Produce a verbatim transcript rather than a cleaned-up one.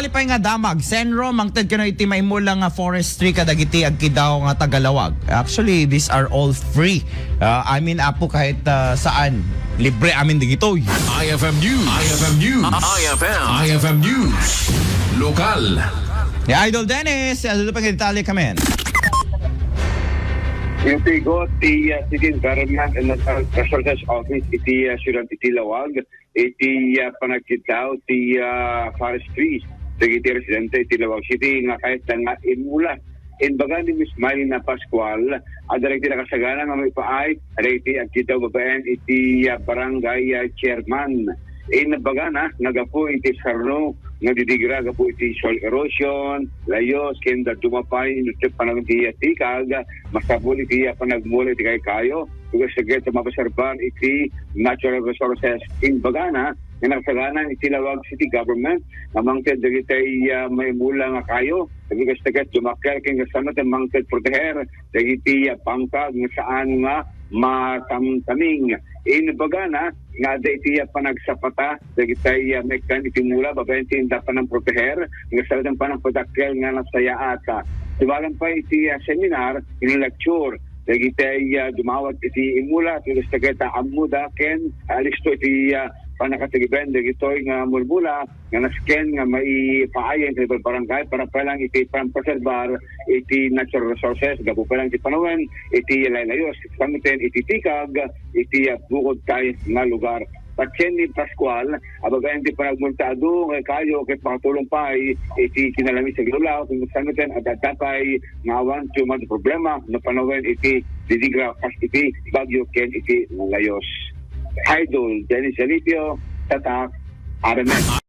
pay nga damag, Senro, mangted kano iti maimula nga forestry kadagiti agkidaw nga tagalawag. Actually, these are all free. Ah, I mean, apo, kahit, ah, saan. Libre amin digitoy. I F M News. I F M News. I F M. I F M News. Lokal. Ni Idol Dennis, ano pa nga detalye kami? Yung tigo, ti, ah, City Environment and Natural Resources Office, iti, ah, siyudad iti Lawag, iti, ah, panagkitaw, ti, ah, forestry, dagiti residente iti Lawag City, nga kayatda nga imula. Imbaga ni Miss Mylene Pascual, adda dagiti nakasagana nga maipaay, dagiti agkitaw babaen iti, ah, barangay, ah, chairman. Inbagana nga gapu iti sarno nga didigra gapu iti soil erosion, layos, ken dadduma pay inutep panawen ti tikag, masapul iti panagmula iti kaykayo, ket sika ti mapaserbar iti natural resources. Inbagana nga nakasagana iti Lawag City Government nga mangted dagiti, ah, maimula nga kayo, ket sika ti dumakkel ken kasano ti mangted proteher dagiti, ah, bangkag nga saan nga matamtaming. Inbagana nga adda iti, ah, panagsapata dagiti, ah, maikkan iti mula babaen ti inda panangproteher nga saan ti panangpadakkel nga nasayaat. Subalang pay iti, ah, seminar, iti lecture dagiti, ah, dumawat iti imula, ket sika ti ammoda ken, ah, listo iti, ah, pannakatagiben dagitoy nga mulmula nga nasken nga maipaayan iti barangay para pay lang iti pangpreserbar iti natural resources, gapu pay lang iti panawen iti laylayos, kasano met iti tikag iti, ah, bukod tayo nga lugar. Patien ni Pascual, a babaen ti panagmulta adu nga kayo ket makatulong pay iti kinalami ti aglaw-law, ken kasano met adda pay nga awan ti umay problema no panawen iti didigra kas iti bagyo ken iti layos. Idol Dennis Alipio, Tatak, R M N.